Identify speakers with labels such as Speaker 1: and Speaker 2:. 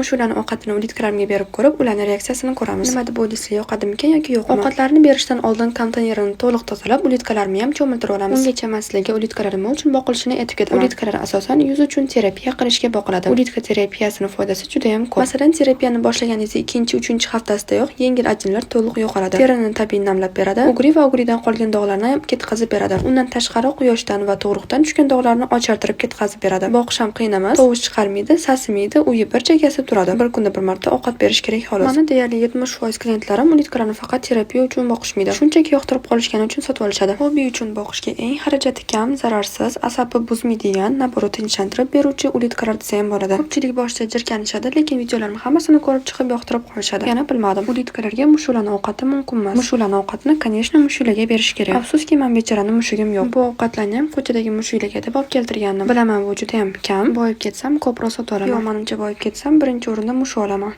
Speaker 1: Mushuklarni ovqatini улитка larimga berib ko'rib, ularni reaksiyasini ko'ramiz. Nima deb o'ylaysizlar, yoqadimikan yoki yo'qmi? Ovqatlarni berishdan oldin konteynerini to'liq tozalab, улитка larimni ham cho'miltirib olamiz. Ungacha man sizlarga улитка lar nima uchun boqilishini aytib ketaman. Улитка lar asosan yuz uchun terapiya qilishga boqiladi. Улитка terapiyasini foydasi juda ham ko'p. Masalan, terapiyani boshlaganingizda ikkinchi, uchinchi haftasidayoq yengil ajinlar to'liq yo'qoladi. Terini tabiiy namlab beradi. Угри va угри dan qolgan dog'larni ham ketkazib beradi. Undan tashqari, quyoshdan va tug'ruqdan tushgan dog'larni ochartirib ketkazib beradi. Boqish ham qiyin emas, tovush chiqarmaydi, sasimaydi, uyi bir joyga turadi. Bir kunda bir marta ovqat berish kerak, xolos. Mani deyarli 70% klientlarim улитка larni faqat terapiya uchun boqishmaydi. Shunchaki yoqtirib qolishgani uchun sotib olishadi. Hobbi uchun boqishga eng xarajati kam, zararsiz, asabni buzmaydigan, наоборот, tinchlantirib beruvchi улитка lar desa ham bo'ladi. Ko'pchilik boshida jirkanishadi, lekin videolarimni hammasini ko'rib chiqib, yoqtirib qolishadi. Yana bilmadim. Улитка larga mushuklarni ovqati mumkin emas. Mushuklarni ovqatini, конечно, mushuklarga berish kerak. Afsuski, man bechorani mushugim yo'q. Bu ovqatlarni ham ko'chadagi mushuklarga deb olib keltirgandim. Bilaman, bu juda ham kam. Boyib ketsam, ko'proq sotib olaman. Yo'q, manimcha, boyib ketsam, birinchi o'rinda mushuk olaman.